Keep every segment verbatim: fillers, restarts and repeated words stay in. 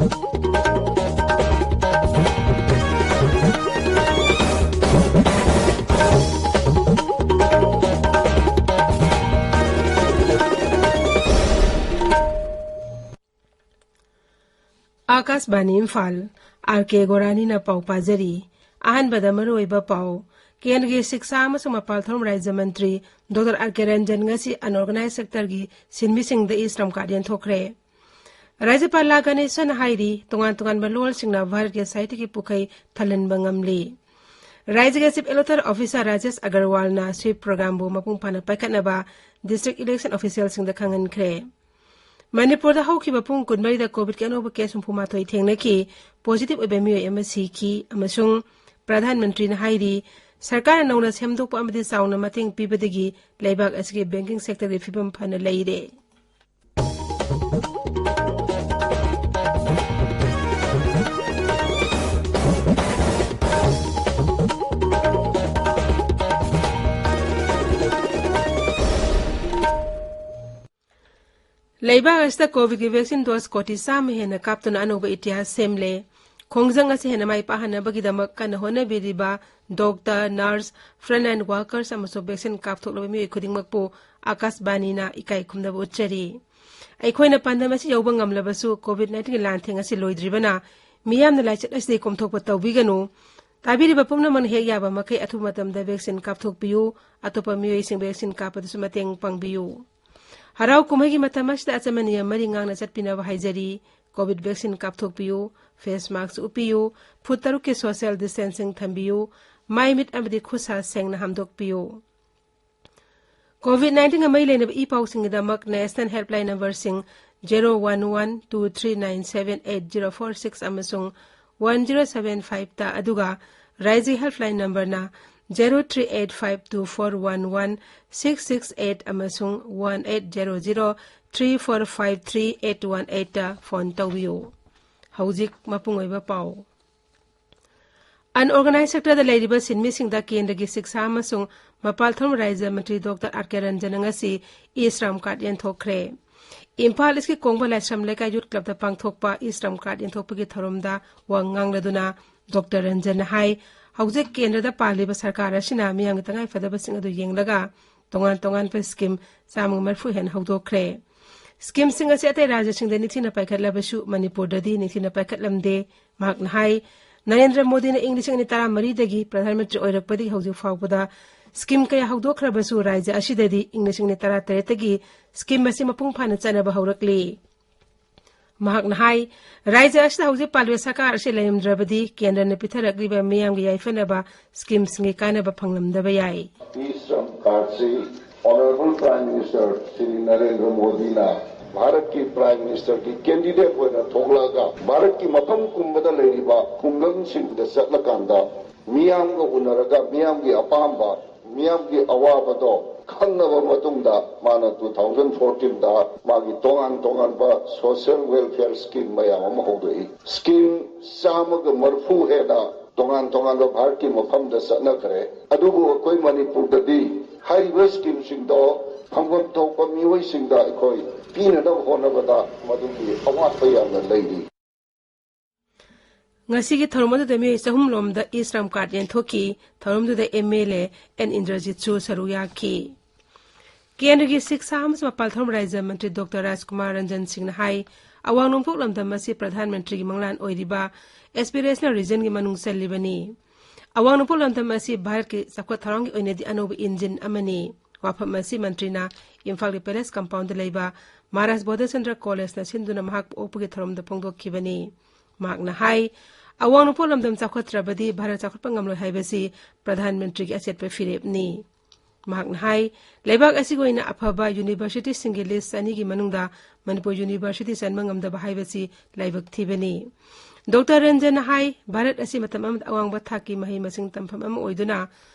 ꯑꯥꯀꯥꯁꯕꯥꯅꯤ Imphal, R ꯀꯦ ꯒꯣꯔꯥꯅꯤꯅ ꯄꯥꯎ ꯄꯥꯖꯔꯤ꯫ ꯑꯍꯥꯟꯕꯗ ꯃꯔꯨꯑꯣꯏꯕ ꯄꯥꯎ꯫ ꯀꯦꯟꯗ꯭ꯔꯒꯤ ꯁꯤꯛꯁꯥ ꯑꯃꯁꯨꯡ ꯃꯄꯥꯜ ꯊꯧꯔꯝ ꯔꯥꯖ꯭ꯌ ꯃꯟꯇ꯭ꯔꯤ ꯗꯣꯛꯇꯔ ꯑꯥꯔ ꯀꯦ ꯔꯟꯖꯟ ꯉꯁꯤ unorganized sectorꯒꯤ ꯁꯤꯟꯃꯤꯁꯤꯡꯗ ꯏ ꯁ꯭ꯔꯝ ꯀꯥꯔꯗ ꯌꯦꯟꯊꯣꯛꯈ꯭ꯔꯦ꯫ ꯔꯥꯖ꯭ꯌꯄꯥꯜ ꯂꯥ ꯒꯅꯦꯁꯟꯅ ꯍꯥꯏꯔꯤ, ꯇꯣꯉꯥꯟ ꯇꯣꯉꯥꯟꯕ ꯂꯣꯜꯁꯤꯡꯅ ꯚꯥꯔꯠꯀꯤ ꯁꯥꯍꯤꯇ꯭ꯌꯒꯤ ꯄꯨꯈꯩ ꯊꯜꯍꯟꯕ ꯉꯝꯂꯤ꯫ ꯔꯥꯖ꯭ꯌꯒꯤ Chief Electoral Officer Rajesh ꯑꯒꯔꯋꯥꯜꯅ sweep programꯕꯨ ꯃꯄꯨꯡ ꯐꯥꯅ ꯄꯥꯏꯈꯠꯅꯕ district election officialꯁꯤꯡꯗ ꯈꯪꯍꯟꯈ꯭ꯔꯦ꯫ ꯃꯅꯤꯄꯨꯔꯗ ꯍꯧꯈꯤꯕ ꯄꯨꯡ ꯀꯨꯟꯃꯔꯤꯗ COVIDꯀꯤ ꯑꯅꯧꯕ case ꯍꯨꯝꯐꯨ ꯃꯥꯊꯣꯏ ꯊꯦꯡꯅꯈꯤ꯫ Positive ꯑꯣꯏꯕ ꯃꯤꯑꯣꯏ ꯑꯃ ꯁꯤꯈꯤ ꯑꯃꯁꯨꯡ ꯄ꯭ꯔꯙꯥꯟ ꯃꯟꯇ꯭ꯔꯤꯅ ꯍꯥꯏꯔꯤ, ꯁꯔꯀꯥꯔꯅ ꯅꯧꯅ ꯁꯦꯝꯗꯣꯛꯄ ꯑꯃꯗꯤ ꯆꯥꯎꯅ ꯃꯇꯦꯡ ꯄꯤꯕꯗꯒꯤ ꯂꯩꯕꯥꯛ ꯑꯁꯤꯒꯤ banking sectorꯒꯤ ꯐꯤꯕꯝ ꯐꯅ ꯂꯩꯔꯦ꯫ ꯂꯩꯕꯥꯛ ꯑꯁꯤꯗ COVIDꯀꯤ vaccine dose ꯀꯣꯇꯤ ꯆꯥꯝꯃ ꯍꯦꯟꯅ ꯀꯥꯞꯇꯨꯅ ꯑꯅꯧꯕ ꯏꯇꯤꯍꯥꯁ ꯁꯦꯝꯂꯦ꯫ ꯈꯣꯡꯖꯪ ꯑꯁꯤ ꯍꯦꯟꯅ ꯃꯥꯏ ꯄꯥꯛꯍꯟꯅꯕꯒꯤꯗꯃꯛ ꯀꯟꯅ ꯍꯣꯠꯅꯕꯤꯔꯤꯕ doctor, nurse, frontline workers ꯑꯃꯁꯨꯡ vaccine ꯀꯥꯞꯊꯣꯛꯂꯕ ꯃꯤꯑꯣꯏ ꯈꯨꯗꯤꯡꯃꯛꯄꯨ ꯑꯥꯀꯥꯁꯕꯥꯅꯤꯅ ꯏꯀꯥꯏ ꯈꯨꯝꯅꯕ ꯎꯠꯆꯔꯤ꯫ ꯑꯩꯈꯣꯏꯅ ꯄꯥꯟꯗꯝ ꯑꯁꯤ ꯌꯧꯕ ꯉꯝꯂꯕꯁꯨ, COVIDꯅꯥꯏꯟꯇꯤꯟꯒꯤ ꯂꯥꯟꯊꯦꯡ ꯑꯁꯤ ꯂꯣꯏꯗ꯭ꯔꯤꯕꯅ, ꯃꯤꯌꯥꯝꯅ ꯂꯥꯏꯆꯠ ꯑꯁꯤꯗꯒꯤ ꯀꯣꯝꯊꯣꯛꯄ ꯇꯧꯕꯤꯒꯅꯨ꯫ ꯇꯥꯕꯤꯔꯤꯕ ꯄꯨꯝꯅꯃꯛꯅ ꯍꯦꯛ ꯌꯥꯕ ꯃꯈꯩ ꯑꯊꯨꯕ ꯃꯇꯝꯗ vaccine ꯀꯥꯞꯊꯣꯛꯄꯤꯌꯨ꯫ ꯑꯇꯣꯞꯄ ꯃꯤꯑꯣꯏꯁꯤꯡ vaccine ꯀꯥꯞꯄꯗꯁꯨ ꯃꯇꯦꯡ ꯄꯥꯡꯕꯤꯌꯨ꯫ ꯍꯔꯥꯎ ꯀꯨꯝꯍꯩꯒꯤ ꯃꯇꯝ ꯑꯁꯤꯗ ꯑꯆꯝꯕ ꯅꯤꯌꯝ ꯃꯔꯤ ꯉꯥꯛꯅ ꯆꯠꯄꯤꯅꯕ ꯍꯥꯏꯖꯔꯤ꯫ COVID vaccine ꯀꯥꯞꯊꯣꯛꯄꯤꯌꯨ, face mask ꯎꯞꯄꯤꯌꯨ, ꯐꯨꯠ ꯇꯔꯨꯛꯀꯤ social distancing ꯊꯝꯕꯤꯌꯨ, ꯃꯥꯏ ꯃꯤꯠ ꯑꯃꯗꯤ ꯈꯨꯠ ꯁꯥ ꯁꯦꯡꯅ ꯍꯥꯝꯗꯣꯛꯄꯤꯌꯨ꯫ COVID nineteen ꯒ ꯃꯔꯤ ꯂꯩꯅꯕ E ꯄꯥꯎꯁꯤꯡꯒꯤꯗꯃꯛ national helpline numberꯁꯤꯡ zero one one two three nine seven eight zero four six ꯑꯃꯁꯨꯡ one zero seven five ꯇ, ꯑꯗꯨꯒ ꯔꯥꯏꯖ꯭ꯌ helpline numberꯅ zero three eight five two four one one six six eight ꯑꯃꯁꯨꯡ one eight zero zero three four five three eight one eight ꯇ phone ꯇꯧꯕꯤꯌꯨ꯫ ꯍꯧꯖꯤꯛ ꯃꯄꯨꯡ ꯑꯣꯏꯕ ꯄꯥꯎ꯫ Unorganized sectorꯗ ꯂꯩꯔꯤꯕ ꯁꯤꯟꯃꯤꯁꯤꯡꯗ ꯀꯦꯟꯗ꯭ꯔꯒꯤ ꯁꯤꯛꯁꯥ ꯑꯃꯁꯨꯡ ꯃꯄꯥꯜ ꯊꯧꯔꯝ ꯔꯥꯖ꯭ꯌ ꯃꯟꯇ꯭ꯔꯤ ꯗꯣꯛꯇꯔ ꯑꯥꯔ ꯀꯦ ꯔꯟꯖꯟꯅ ꯉꯁꯤ ꯏ ꯁ꯭ꯔꯥꯝ ꯀꯥꯔꯗ ꯌꯦꯟꯊꯣꯛꯈ꯭ꯔꯦ꯫ ꯏꯝꯐꯥꯜ ꯏꯁꯀꯤ ꯀꯣꯡꯕ ꯂꯥꯏꯁ꯭ꯔꯝ ꯂꯩꯀꯥꯏ ꯌꯨꯠ ꯀ꯭ꯂꯕꯇ ꯄꯥꯡꯊꯣꯛꯄ ꯏ ꯁ꯭ꯔꯝ ꯀꯥꯔꯗ ꯌꯦꯟꯊꯣꯛꯄꯒꯤ ꯊꯧꯔꯝꯗ ꯋꯥ ꯉꯥꯡꯂꯗꯨꯅ ꯗꯣꯛꯇꯔ ꯔꯟꯖꯟꯅ ꯍꯥꯏ, ꯍꯧꯖꯤꯛ ꯀꯦꯟꯗ꯭ꯔꯗ ꯄꯥꯜꯂꯤꯕ ꯁꯔꯀꯥꯔ ꯑꯁꯤꯅ ꯃꯤꯌꯥꯝꯒꯤ ꯇꯉꯥꯏꯐꯗꯕꯁꯤꯡ ꯑꯗꯨ ꯌꯦꯡꯂꯒ ꯇꯣꯉꯥꯟ ꯇꯣꯉꯥꯟꯕ ꯁ꯭ꯀꯤꯝ ꯆꯥꯝꯃꯒ ꯃꯔꯤꯐꯨ ꯍꯦꯟꯅ ꯍꯧꯗꯣꯛꯈ꯭ꯔꯦ꯫ ꯁ꯭ꯀꯤꯝꯁꯤꯡ ꯑꯁꯤ ꯑꯇꯩ ꯔꯥꯖ꯭ꯌꯁꯤꯡꯗ ꯅꯤꯡꯊꯤꯅ ꯄꯥꯏꯈꯠꯂꯕꯁꯨ ꯃꯅꯤꯄꯨꯔꯗꯗꯤ ꯅꯤꯡꯊꯤꯅ ꯄꯥꯏꯈꯠꯂꯝꯗꯦ꯫ ꯃꯍꯥꯛꯅ ꯍꯥꯏ, ꯅꯔꯦꯟꯗ꯭ꯔ ꯃꯣꯗꯤꯅ ꯏꯪ ꯂꯤꯁꯤꯡ ꯑꯅꯤ ꯇꯔꯥꯃꯔꯤꯗꯒꯤ ꯄ꯭ꯔꯙꯥꯟ ꯃꯟꯇ꯭ꯔꯤ ꯑꯣꯏꯔꯛꯄꯗꯒꯤ ꯍꯧꯖꯤꯛ ꯐꯥꯎꯕꯗ ꯁ꯭ꯀꯤꯝ ꯀꯌꯥ ꯍꯧꯗꯣꯛꯈ꯭ꯔꯕꯁꯨ ꯔꯥꯖ꯭ꯌ ꯑꯁꯤꯗꯗꯤ ꯏꯪ ꯂꯤꯁꯤꯡ ꯑꯅꯤ ꯇꯔꯥꯇꯔꯦꯠꯇꯒꯤ ꯁ꯭ꯀꯤꯝ ꯑꯁꯤ ꯃꯄꯨꯡ ꯐꯥꯅ ꯆꯠꯅꯕ ꯍꯧꯔꯛꯂꯤ꯫ ꯃꯍꯥꯛꯅ ꯍꯥꯏ, ꯔꯥꯖ꯭ꯌ ꯑꯁꯤꯗ ꯍꯧꯖꯤꯛ ꯄꯥꯜꯂꯤꯕ ꯁꯔꯀꯥꯔ ꯑꯁꯤ ꯂꯩꯔꯝꯗ꯭ꯔꯕꯗꯤ ꯀꯦꯟꯗ꯭ꯔꯅ ꯄꯤꯊꯔꯛꯂꯤꯕ ꯃꯤꯌꯥꯝꯒꯤ ꯌꯥꯏꯐꯅꯕ ꯁ꯭ꯀꯤꯝꯁꯤꯡꯒꯤ ꯀꯥꯟꯅꯕ ꯐꯪꯂꯝꯗꯕ ꯌꯥꯏ꯫ ꯏ ꯁ꯭ꯔꯝ ꯀꯥꯔꯗꯁꯤ Honourable Prime Minister Shri Narendra ꯃꯣꯗꯤꯅ ꯚꯥꯔꯠꯀꯤ Prime Ministerꯒꯤ candidate ꯑꯣꯏꯅ ꯊꯣꯛꯂꯛꯑꯒ ꯚꯥꯔꯠꯀꯤ ꯃꯐꯝ ꯄꯨꯝꯕꯗ ꯂꯩꯔꯤꯕ ꯈꯨꯡꯒꯪꯁꯤꯡꯗ ꯆꯠꯂꯀꯥꯟꯗ ꯃꯤꯌꯥꯝꯒ ꯎꯅꯔꯒ ꯃꯤꯌꯥꯝꯒꯤ ꯑꯄꯥꯝꯕ, ꯃꯤꯌꯥꯝꯒꯤ ꯑꯋꯥꯕꯗꯣ ꯈꯪꯉꯕ ꯃꯇꯨꯡꯗ ꯃꯥꯅ two thousand fourteenꯗ ꯃꯥꯒꯤ ꯇꯣꯉꯥꯟ ꯇꯣꯉꯥꯟꯕ social welfare scheme ꯃꯌꯥꯝ ꯑꯃ ꯍꯧꯗꯣꯛꯏ꯫ ꯁ꯭ꯀꯤꯝ ꯆꯥꯝꯃꯒ ꯃꯔꯤꯐꯨ ꯍꯦꯟꯅ ꯇꯣꯉꯥꯟ ꯇꯣꯉꯥꯟꯕ ꯚꯥꯔꯠꯀꯤ ꯃꯐꯝꯗ ꯆꯠꯅꯈ꯭ꯔꯦ꯫ ꯑꯗꯨꯕꯨ ꯑꯩꯈꯣꯏ ꯃꯅꯤꯄꯨꯔꯗꯗꯤ ꯍꯥꯏꯔꯤꯕ ꯁ꯭ꯀꯤꯝꯁꯤꯡꯗꯣ ꯐꯪꯐꯝ ꯊꯣꯛꯄ ꯃꯤꯑꯣꯏꯁꯤꯡꯗ ꯑꯩꯈꯣꯏ ꯄꯤꯅꯅꯕ ꯍꯣꯠꯅꯕꯗ ꯃꯗꯨꯒꯤ ꯑꯋꯥꯠꯄ ꯌꯥꯝꯅ ꯂꯩꯔꯤ꯫ ꯉꯁꯤꯒꯤ ꯊꯧꯔꯝ ꯑꯗꯨꯗ ꯃꯤꯑꯣꯏ ꯆꯍꯨꯝ ꯂꯣꯝꯗ ꯏ ꯁ꯭ꯔꯝ ꯀꯥꯔꯗ ꯌꯦꯟꯊꯣꯛꯈꯤ꯫ ꯊꯧꯔꯝꯗꯨꯗ ꯑꯦꯝ ꯑꯦꯜ ꯑꯦ ꯑꯦꯟ ꯏꯟꯗ꯭ꯔꯖꯤꯠꯁꯨ ꯁꯔꯨꯛ ꯌꯥꯈꯤ꯫ ꯀꯦꯟꯗ꯭ꯔꯒꯤ ꯁꯤꯛꯁꯥ ꯑꯃꯁꯨꯡ ꯃꯄꯥꯜ ꯊꯧꯔꯝ ꯔꯥꯖ꯭ꯌ ꯃꯟꯇ꯭ꯔꯤ ꯗꯣꯛꯇꯔ ꯔꯥꯖꯀꯨꯃꯥꯔ ꯔꯟꯖꯟ ꯁꯤꯡꯅ ꯍꯥꯏ, ꯑꯋꯥꯡ ꯅꯣꯡꯄꯣꯛ ꯂꯝꯗꯝ ꯑꯁꯤ ꯄ꯭ꯔꯙꯥꯟ ꯃꯟꯇ꯭ꯔꯤꯒꯤ ꯃꯪꯂꯥꯟ ꯑꯣꯏꯔꯤꯕ Aspirational Regionꯒꯤ ꯃꯅꯨꯡ ꯆꯜꯂꯤꯕꯅꯤ꯫ ꯑꯋꯥꯡ ꯅꯣꯡꯄꯣꯛ ꯂꯝꯗꯝ ꯑꯁꯤ ꯚꯥꯔꯠꯀꯤ ꯆꯥꯎꯈꯠ ꯊꯧꯔꯥꯡꯒꯤ ꯑꯣꯏꯅꯗꯤ ꯑꯅꯧꯕ ꯏꯟꯖꯤꯟ ꯑꯃꯅꯤ꯫ ꯋꯥꯐꯝ ꯑꯁꯤ ꯃꯟꯇ꯭ꯔꯤꯅ ꯏꯝꯐꯥꯜꯒꯤ ꯄꯦꯂꯦꯁ ꯀꯝꯄꯥꯎꯟꯗ ꯂꯩꯕ ꯃꯍꯥꯔꯥꯖ ꯕꯣꯙꯆꯟꯗ꯭ꯔ ꯀꯣꯂꯦꯖꯅ ꯁꯤꯟꯗꯨꯅ ꯃꯍꯥꯛꯄꯨ ꯑꯣꯛꯄꯒꯤ ꯊꯧꯔꯝꯗ ꯐꯣꯡꯗꯣꯛꯈꯤꯕꯅꯤ꯫ ꯃꯍꯥꯛꯅ ꯍꯥꯏ, ꯑꯋꯥꯡ ꯅꯣꯡꯄꯣꯛ ꯂꯝꯗꯝ ꯆꯥꯎꯈꯠꯇ꯭ꯔꯕꯗꯤ ꯚꯥꯔꯠ ꯆꯥꯎꯈꯠꯄ ꯉꯝꯂꯣꯏ ꯍꯥꯏꯕꯁꯤ ꯄ꯭ꯔꯙꯥꯟ ꯃꯟꯇ꯭ꯔꯤꯒꯤ ꯑꯆꯦꯠꯄ ꯐꯤꯔꯦꯞꯅꯤ꯫ ꯃꯍꯥꯛꯅ ꯍꯥꯏ, ꯂꯩꯕꯥꯛ ꯑꯁꯤꯒꯤ ꯑꯣꯏꯅ ꯑꯐꯕ ꯌꯨꯅꯤꯚꯔꯁꯤꯇꯤꯁꯤꯡꯒꯤ ꯂꯤꯁ ꯑꯅꯤꯒꯤ ꯃꯅꯨꯡꯗ ꯃꯅꯤꯄꯨꯔ ꯌꯨꯅꯤꯚꯔꯁꯤꯇꯤ ꯆꯟꯕ ꯉꯝꯗꯕ ꯍꯥꯏꯕꯁꯤ ꯂꯥꯏꯕꯛ ꯊꯤꯕꯅꯤ꯫ ꯗꯣꯛꯇꯔ ꯔꯟꯖꯟꯅ ꯍꯥꯏ, ꯚꯥꯔꯠ ꯑꯁꯤ ꯃꯇꯝ ꯑꯃꯗ ꯑꯋꯥꯡꯕ ꯊꯥꯛꯀꯤ ꯃꯍꯩ ꯃꯁꯤꯡ ꯇꯝꯐꯝ ꯑꯃ ꯑꯣꯏꯗꯨꯅ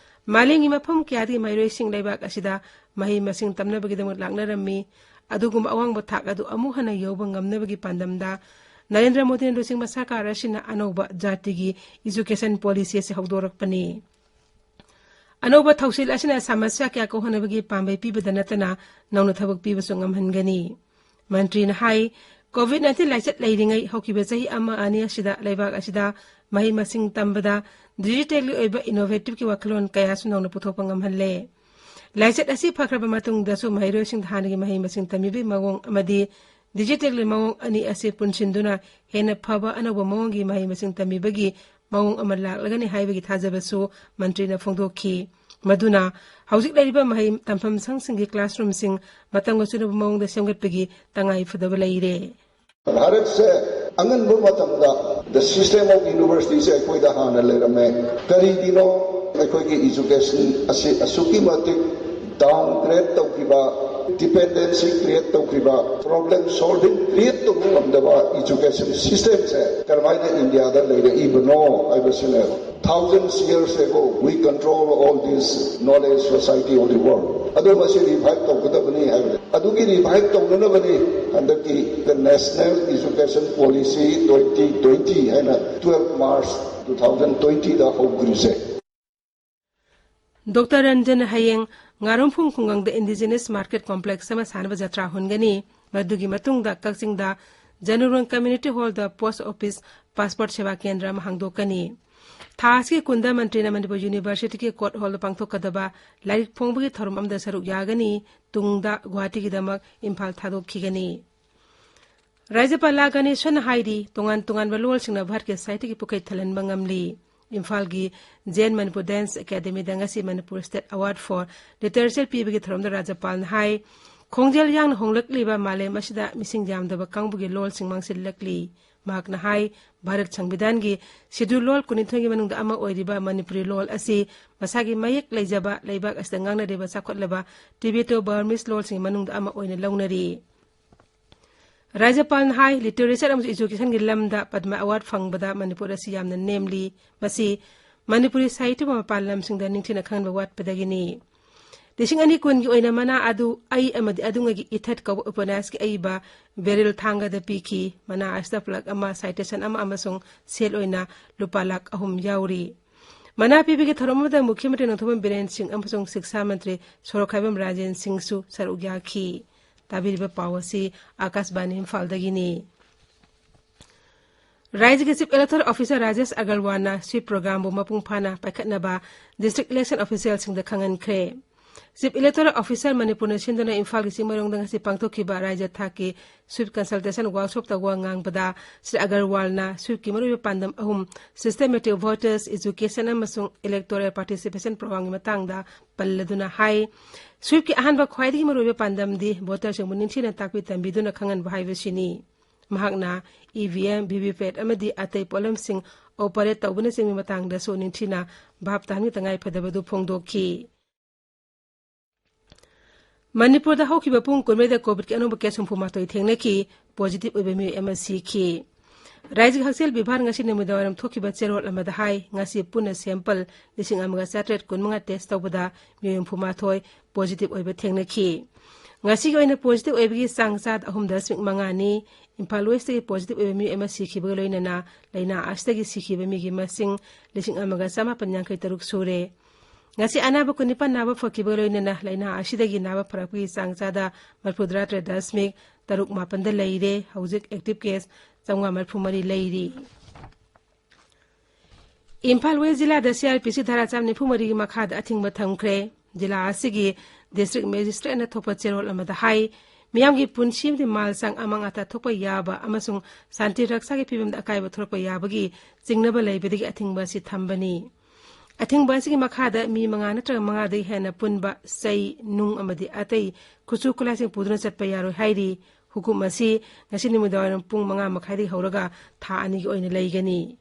ꯃꯥꯂꯦꯝꯒꯤ ꯃꯐꯝ ꯀꯌꯥꯗꯒꯤ ꯃꯍꯩꯔꯣꯏꯁꯤꯡ ꯂꯩꯕꯥꯛ ꯑꯁꯤꯗ ꯃꯍꯩ ꯃꯁꯤꯡ ꯇꯝꯅꯕꯒꯤꯗꯃꯛ ꯂꯥꯛꯅꯔꯝꯃꯤ꯫ ꯑꯗꯨꯒꯨꯝꯕ ꯑꯋꯥꯡꯕ ꯊꯥꯛ ꯑꯗꯨ ꯑꯃꯨꯛ ꯍꯟꯅ ꯌꯧꯕ ꯉꯝꯅꯕꯒꯤ ꯄꯥꯟꯗꯝꯗ ꯅꯔꯦꯟꯗ꯭ꯔ ꯃꯣꯗꯤꯅ ꯂꯨꯆꯤꯡꯕ ꯁꯔꯀꯥꯔ ꯑꯁꯤꯅ ꯑꯅꯧꯕ ꯖꯥꯇꯤꯒꯤ education policy ꯑꯁꯤ ꯍꯧꯗꯣꯔꯛꯄꯅꯤ꯫ ꯑꯅꯧꯕ ꯊꯧꯁꯤꯜ ꯑꯁꯤꯅ ꯁꯃꯁ꯭ꯌꯥ ꯀꯌꯥ ꯀꯣꯛꯍꯟꯅꯕꯒꯤ ꯄꯥꯝꯕꯩ ꯄꯤꯕꯗ ꯅꯠꯇꯅ ꯅꯧꯅ ꯊꯕꯛ ꯄꯤꯕꯁꯨ ꯉꯝꯍꯟꯒꯅꯤ꯫ ꯃꯟꯇ꯭ꯔꯤꯅ ꯍꯥꯏ, ꯀꯣꯚꯤꯗ ꯅꯥꯏꯟꯇꯤꯟ ꯂꯥꯏꯆꯠ ꯂꯩꯔꯤꯉꯩ ꯍꯧꯈꯤꯕ ꯆꯍꯤ ꯑꯃ ꯑꯅꯤ ꯑꯁꯤꯗ ꯂꯩꯕꯥꯛ ꯑꯁꯤꯗ ꯃꯍꯩ ꯃꯁꯤꯡ ꯇꯝꯕꯗ ꯗꯤꯖꯤꯇꯦꯜꯒꯤ ꯑꯣꯏꯕ ꯏꯅꯣꯚꯦꯇꯤꯚꯀꯤ ꯋꯥꯈꯜꯂꯣꯟ ꯀꯌꯥꯁꯨ ꯅꯧꯅ ꯄꯨꯊꯣꯛꯄ ꯉꯝꯍꯜꯂꯦ꯫ ꯂꯥꯏꯆꯠ ꯑꯁꯤ ꯐꯈ꯭ꯔꯕ ꯃꯇꯨꯡꯗꯁꯨ ꯃꯍꯩꯔꯣꯏꯁꯤꯡꯗ ꯍꯥꯟꯅꯒꯤ ꯃꯍꯩ ꯃꯁꯤꯡ ꯇꯝꯕꯤꯕꯒꯤ ꯃꯑꯣꯡ ꯑꯃꯗꯤ ꯗꯤꯖꯤꯇꯦꯜꯒꯤ ꯃꯑꯣꯡ ꯑꯅꯤ ꯑꯁꯤ ꯄꯨꯟꯁꯤꯟꯗꯨꯅ ꯍꯦꯟꯅ ꯐꯕ ꯑꯅꯧꯕ ꯃꯑꯣꯡꯒꯤ ꯃꯍꯩ ꯃꯁꯤꯡ ꯇꯝꯕꯤꯕꯒꯤ ꯃꯑꯣꯡ ꯑꯃ ꯂꯥꯛꯂꯒꯅꯤ ꯍꯥꯏꯕꯒꯤ ꯊꯥꯖꯕꯁꯨ ꯃꯟꯇ꯭ꯔꯤꯅ ꯐꯣꯡꯗꯣꯛꯈꯤ꯫ ꯃꯗꯨꯅ ꯍꯧꯖꯤꯛ ꯂꯩꯔꯤꯕ ꯃꯍꯩ ꯇꯝꯐꯝ ꯁꯪꯁꯤꯡꯒꯤ ꯀ꯭ꯂꯥꯁꯔꯨꯝꯁꯤꯡ ꯃꯇꯝꯒ ꯆꯨꯅꯕ ꯃꯑꯣꯡꯗ ꯁꯦꯝꯒꯠꯄꯒꯤ ꯇꯉꯥꯏ ꯐꯗꯕ ꯂꯩꯔꯦ꯫ ꯚꯥꯔꯠꯁꯦ ꯑꯉꯟꯕ ꯃꯇꯝꯗ the system of universityꯁꯦ ꯑꯩꯈꯣꯏꯗ ꯍꯥꯟꯅ ꯂꯩꯔꯝꯃꯦ꯫ ꯀꯔꯤꯒꯤꯅꯣ ꯑꯩꯈꯣꯏꯒꯤ education ꯑꯁꯤ ꯑꯁꯨꯛꯀꯤ ꯃꯇꯤꯛ downgrade ꯇꯧꯈꯤꯕ, dependency create ꯇꯧꯈꯤꯕ, problem solving create ꯇꯧꯕ ꯉꯝꯗꯕ education systemꯁꯦ ꯀꯔꯝꯍꯥꯏꯅ ꯏꯟꯗꯤꯌꯥꯗ ꯂꯩꯔꯛꯏꯕꯅꯣ ꯍꯥꯏꯕꯁꯤꯅꯦꯕ꯫ Thousands years ago, we control all this knowledge society of the world. ꯑꯗꯣ ꯃꯁꯤ revive ꯇꯧꯒꯗꯕꯅꯤ ꯍꯥꯏꯕꯅꯤ꯫ ꯑꯗꯨꯒꯤ revive ꯇꯧꯅꯅꯕꯅꯤ ꯍꯟꯗꯛꯀꯤ the National Education Policy twenty twenty ꯍꯥꯏꯅ twelve March two thousand twenty ꯗ ꯍꯧꯈ꯭ꯔꯤꯁꯦ꯫ ꯗꯣꯛꯇꯔ ꯔꯟꯖꯟ ꯍꯌꯦꯡ ꯉꯥꯔꯣꯝꯐꯨꯡ ꯈꯨꯡꯒꯪꯗ Indigenous Market Complex ꯑꯃ ꯁꯥꯅꯕ ꯖꯇ꯭ꯔꯥ ꯍꯣꯟꯒꯅꯤ꯫ ꯃꯗꯨꯒꯤ ꯃꯇꯨꯡꯗ ꯀꯛꯆꯤꯡꯗ ꯖꯅꯨꯔꯣꯟ Community Hallꯗ post office passport ꯁꯦꯕꯥ ꯀꯦꯟꯗ꯭ꯔ ꯑꯃ ꯍꯥꯡꯗꯣꯛꯀꯅꯤ꯫ ꯊꯥ ꯑꯁꯤꯒꯤ ꯀꯨꯟꯗ ꯃꯟꯇ꯭ꯔꯤꯅ ꯃꯅꯤꯄꯨꯔ Universityꯒꯤ Court Hallꯗ ꯄꯥꯡꯊꯣꯛꯀꯗꯕ ꯂꯥꯏꯔꯤꯛ ꯐꯣꯡꯕꯒꯤ ꯊꯧꯔꯝ ꯑꯃꯗ ꯁꯔꯨꯛ ꯌꯥꯒꯅꯤ꯫ ꯇꯨꯡꯗ ꯒꯨꯋꯥꯍꯥꯇꯤꯒꯤꯗꯃꯛ ꯏꯝꯐꯥꯜ ꯊꯥꯗꯣꯛꯈꯤꯒꯅꯤ꯫ ꯔꯥꯖ꯭ꯌꯄꯥꯂꯥ ꯒꯅꯦꯁꯟꯅ ꯍꯥꯏꯔꯤ, ꯇꯣꯉꯥꯟ ꯇꯣꯉꯥꯟꯕ ꯂꯣꯜꯁꯤꯡꯅ ꯚꯥꯔꯠꯀꯤ ꯁꯥꯍꯤꯇ꯭ꯌꯒꯤ ꯄꯨꯈꯩ ꯊꯜꯍꯟꯕ ꯉꯝꯂꯤ꯫ ꯏꯝꯐꯥꯜꯒꯤ Zen Manipur Dance Academyꯗ ꯉꯁꯤ Manipur State Award for Literature ꯄꯤꯕꯒꯤ ꯊꯧꯔꯝꯗ ꯔꯥꯖ꯭ꯌꯄꯥꯜꯅ ꯍꯥꯏ, ꯈꯣꯡꯖꯦꯜ ꯌꯥꯡꯅ ꯍꯣꯡꯂꯛꯂꯤꯕ ꯃꯥꯂꯦꯝ ꯑꯁꯤꯗ ꯃꯤꯁꯤꯡ ꯌꯥꯝꯗꯕ ꯀꯥꯡꯕꯨꯒꯤ ꯂꯣꯜꯁꯤꯡ ꯃꯥꯡꯁꯤꯜꯂꯛꯂꯤ꯫ ꯃꯍꯥꯛꯅ ꯍꯥꯏ, ꯚꯥꯔꯠ ꯁꯪꯕꯤꯙꯥꯟꯒꯤ Scheduled ꯂꯣꯜ ꯀꯨꯟꯅꯤꯊꯣꯏꯒꯤ ꯃꯅꯨꯡꯗ ꯑꯃ ꯑꯣꯏꯔꯤꯕ ꯃꯅꯤꯄꯨꯔꯤ ꯂꯣꯜ ꯑꯁꯤ ꯃꯁꯥꯒꯤ ꯃꯌꯦꯛ ꯂꯩꯖꯕ ꯂꯩꯕꯥꯛ ꯑꯁꯤꯗ ꯉꯥꯡꯅꯔꯤꯕ ꯆꯥꯎꯈꯠꯂꯕ Tibeto-Burmese ꯂꯣꯜꯁꯤꯡꯒꯤ ꯃꯅꯨꯡꯗ ꯑꯃ ꯑꯣꯏꯅ ꯂꯧꯅꯔꯤ꯫ ꯔꯥꯖ꯭ꯌꯄꯥꯜꯅ ꯍꯥꯏ, literature ꯑꯃꯁꯨꯡ educationꯒꯤ ꯂꯝꯗ ꯄꯗꯃ Award ꯐꯪꯕꯗ ꯃꯅꯤꯄꯨꯔ ꯑꯁꯤ ꯌꯥꯝꯅ ꯅꯦꯝꯂꯤ꯫ ꯃꯁꯤ ꯃꯅꯤꯄꯨꯔꯤ ꯁꯥꯍꯤꯇ꯭ꯌꯕꯨ ꯃꯄꯥꯟ ꯂꯝꯁꯤꯡꯗ ꯅꯤꯡꯊꯤꯅ ꯈꯪꯍꯟꯕ ꯋꯥꯠꯄꯗꯒꯤꯅꯤ꯫ ꯂꯤꯁꯤꯡ ꯑꯅꯤ ꯀꯨꯟꯒꯤ ꯑꯣꯏꯅ ꯃꯅꯥ ꯑꯗꯨ ꯑꯩ ꯑꯃꯗꯤ ꯑꯗꯨꯉꯩꯒꯤ ꯏꯊꯠ ꯀꯧꯕ ꯎꯄꯟꯌꯥꯁꯀꯤ ꯑꯏꯕ ꯕꯦꯔꯤꯜ ꯊꯥꯡꯒꯗ ꯄꯤꯈꯤ꯫ ꯃꯅꯥ ꯑꯁꯤꯗ plaque ꯑꯃ, citation ꯑꯃ ꯑꯃꯁꯨꯡ ꯁꯦꯜ ꯑꯣꯏꯅ ꯂꯨꯄꯥ ꯂꯥꯈ ꯑꯍꯨꯝ ꯌꯥꯎꯔꯤ꯫ ꯃꯅꯥ ꯄꯤꯕꯒꯤ ꯊꯧꯔꯝ ꯑꯃꯗ ꯃꯨꯈ꯭ꯌ ꯃꯟꯇ꯭ꯔꯤ ꯅꯣꯡꯊꯣꯝꯕꯝ ꯕꯤꯔꯦꯟ ꯁꯤꯡ ꯑꯃꯁꯨꯡ ꯁꯤꯛꯁꯥ ꯃꯟꯇ꯭ꯔꯤ ꯁꯣꯔꯣꯛꯈꯥꯏꯕꯝ ꯔꯥꯖꯦꯟ ꯁꯤꯡꯁꯨ ꯁꯔꯨꯛ ꯌꯥꯈꯤ꯫ ꯇꯥꯕꯤꯔꯤꯕ ꯄꯥꯎ ꯑꯁꯤ ꯑꯥꯀꯥꯁꯕꯥꯅꯤ ꯏꯝꯐꯥꯜꯗꯒꯤꯅꯤ꯫ ꯔꯥꯏꯖ꯭ꯌꯒꯤ Chief Electoral Officer Rajesh ꯑꯒꯔꯋꯥꯜꯅ SWEEP programꯕꯨ ꯃꯄꯨꯡ ꯐꯥꯅ ꯄꯥꯏꯈꯠꯅꯕ District Election Officialꯁꯤꯡꯗ ꯈꯪꯍꯟꯈ꯭ꯔꯦ꯫ Chief Electoral Officer ꯃꯅꯤꯄꯨꯔꯅ ꯁꯤꯟꯗꯨꯅ ꯏꯝꯐꯥꯜꯒꯤ ꯆꯤꯡꯃꯩꯔꯣꯡꯗ ꯉꯁꯤ ꯄꯥꯡꯊꯣꯛꯈꯤꯕ ꯔꯥꯏꯖ꯭ꯌ ꯊꯥꯛꯀꯤ SWEEP consultation workshopꯇ ꯋꯥ ꯉꯥꯡꯕꯗ ꯁ꯭ꯔꯤ ꯑꯒꯔꯋꯥꯜꯅ SWEEPꯀꯤ ꯃꯔꯨꯑꯣꯏꯕ ꯄꯥꯟꯗꯝ ꯑꯍꯨꯝ, systematic voters, education ꯑꯃꯁꯨꯡ electoral participation programꯒꯤ ꯃꯇꯥꯡꯗ ꯄꯜꯂꯗꯨꯅ ꯍꯥꯏ, SWEEPꯀꯤ ꯑꯍꯥꯟꯕ ꯈ꯭ꯋꯥꯏꯗꯒꯤ ꯃꯔꯨꯑꯣꯏꯕ ꯄꯥꯟꯗꯝꯗꯤ voterꯁꯤꯡꯕꯨ ꯅꯤꯡꯊꯤꯅ ꯇꯥꯛꯄꯤ ꯇꯝꯕꯤꯗꯨꯅ ꯈꯪꯍꯟꯕ ꯍꯥꯏꯕꯁꯤꯅꯤ꯫ ꯃꯍꯥꯛꯅ EVM, VVPAT ꯑꯃꯗꯤ ꯑꯇꯩ ꯄꯣꯠꯂꯝꯁꯤꯡ operate ꯇꯧꯕꯅꯆꯤꯡꯕ ꯃꯇꯥꯡꯗꯁꯨ ꯅꯤꯡꯊꯤꯅ ꯚꯥꯞ ꯇꯥꯍꯟꯕꯒꯤ ꯇꯉꯥꯏꯐꯗꯕꯗꯨ ꯐꯣꯡꯗꯣꯛꯈꯤ꯫ ꯃꯅꯤꯄꯨꯔꯗ ꯍꯧꯈꯤꯕ ꯄꯨꯡ ꯀꯨꯟꯃꯔꯤꯗ COVIDꯀꯤ ꯑꯅꯧꯕ case ꯍꯨꯝꯐꯨ ꯃꯥꯊꯣꯏ ꯊꯦꯡꯅꯈꯤ, positive ꯑꯣꯏꯕ ꯃꯤꯑꯣꯏ ꯑꯃ ꯁꯤꯈꯤ꯫ ꯔꯥꯏꯖ꯭ꯌꯒꯤ ꯍꯛꯁꯦꯜ ꯕꯤꯚꯥꯒꯅ ꯉꯁꯤ ꯅꯨꯃꯤꯗꯥꯡꯋꯥꯏꯔꯝ ꯊꯣꯛꯈꯤꯕ ꯆꯦꯔꯣꯜ ꯑꯃꯗ ꯍꯥꯏ, ꯉꯁꯤ ꯄꯨꯟꯅ sample ꯂꯤꯁꯤꯡ ꯑꯃꯒ ꯆꯥꯇ꯭ꯔꯦꯠ ꯀꯨꯟꯃꯉꯥ test ꯇꯧꯕꯗ ꯃꯤꯑꯣꯏ ꯍꯨꯝꯐꯨ ꯃꯥꯊꯣꯏ positive ꯑꯣꯏꯕ ꯊꯦꯡꯅꯈꯤ꯫ ꯉꯁꯤꯒꯤ ꯑꯣꯏꯅ positive ꯑꯣꯏꯕꯒꯤ ꯆꯥꯡ ꯆꯥꯗ ꯑꯍꯨꯝ ꯗꯁꯃꯤꯛ ꯃꯉꯥꯅꯤ꯫ ꯏꯝꯐꯥꯜ Westꯇꯒꯤ positive ꯑꯣꯏꯕ ꯃꯤꯑꯣꯏ ꯑꯃ ꯁꯤꯈꯤꯕꯒ ꯂꯣꯏꯅꯅ ꯂꯥꯏꯅꯥ ꯑꯁꯤꯗꯒꯤ ꯁꯤꯈꯤꯕ ꯃꯤꯒꯤ ꯃꯁꯤꯡ ꯂꯤꯁꯤꯡ ꯑꯃꯒ ꯆꯃꯥꯄꯟ ꯌꯥꯡꯈꯩ ꯇꯔꯨꯛ ꯁꯨꯔꯦ꯫ ꯉꯁꯤ ꯑꯅꯥꯕ ꯀꯨꯟꯅꯤꯄꯥꯟ ꯅꯥꯕ ꯐꯈꯤꯕꯒ ꯂꯣꯏꯅꯅ ꯂꯥꯏꯅꯥ ꯑꯁꯤꯗꯒꯤ ꯅꯥꯕ ꯐꯔꯛꯄꯒꯤ ꯆꯥꯡ ꯆꯥꯗ ꯃꯔꯤꯐꯨꯇꯔꯥ ꯇꯔꯦꯠ ꯗꯁꯃꯤꯛ ꯇꯔꯨꯛ ꯃꯥꯄꯟꯗ ꯂꯩꯔꯦ꯫ ꯍꯧꯖꯤꯛ active case ꯆꯥꯝꯃꯉꯥ ꯃꯔꯤꯐꯨ ꯃꯔꯤ ꯂꯩꯔꯤ꯫ ꯏꯝꯐꯥꯜ West ꯖꯤꯂꯥꯗ CrPC ꯙꯥꯔꯥ ꯆꯥꯝ ꯅꯤꯐꯨ ꯃꯔꯤꯒꯤ ꯃꯈꯥꯗ ꯑꯊꯤꯡꯕ ꯊꯝꯈ꯭ꯔꯦ꯫ ꯖꯤꯂꯥ ꯑꯁꯤꯒꯤ district magistrateꯅ ꯊꯣꯛꯄ ꯆꯦꯔꯣꯜ ꯑꯃꯗ ꯍꯥꯏ, ꯃꯤꯌꯥꯝꯒꯤ ꯄꯨꯟꯁꯤ ꯑꯃꯗꯤ ꯃꯥꯜ ꯆꯥꯡ ꯑꯃꯥꯡ ꯑꯇꯥ ꯊꯣꯛꯄ ꯌꯥꯕ ꯑꯃꯁꯨꯡ ꯁꯥꯟꯇꯤ ꯔꯛꯁꯥꯒꯤ ꯐꯤꯕꯝꯗ ꯑꯀꯥꯏꯕ ꯊꯣꯛꯂꯛꯄ ꯌꯥꯕꯒꯤ ꯆꯤꯡꯅꯕ ꯂꯩꯕꯗꯒꯤ ꯑꯊꯤꯡꯕ ꯑꯁꯤ ꯊꯝꯕꯅꯤ꯫ ꯑꯊꯤꯡꯕ ꯑꯁꯤꯒꯤ ꯃꯈꯥꯗ ꯃꯤ ꯃꯉꯥ ꯅꯠꯇ꯭ꯔꯒ ꯃꯉꯥꯗꯒꯤ ꯍꯦꯟꯅ ꯄꯨꯟꯕ, ꯆꯩ, ꯅꯨꯡ ꯑꯃꯗꯤ ꯑꯇꯩ ꯈꯨꯠꯁꯨ ꯈꯨꯠꯂꯥꯏꯁꯤꯡ ꯄꯨꯗꯨꯅ ꯆꯠꯄ ꯌꯥꯔꯣꯏ ꯍꯥꯏꯔꯤ꯫ ꯍꯨꯀꯨꯝ ꯑꯁꯤ ꯉꯁꯤ ꯅꯨꯃꯤꯗꯥꯡꯋꯥꯏꯔꯝ ꯄꯨꯡ ꯃꯉꯥ ꯃꯈꯥꯏꯗꯒꯤ ꯍꯧꯔꯒ ꯊꯥ ꯑꯅꯤꯒꯤ ꯑꯣꯏꯅ ꯂꯩꯒꯅꯤ꯫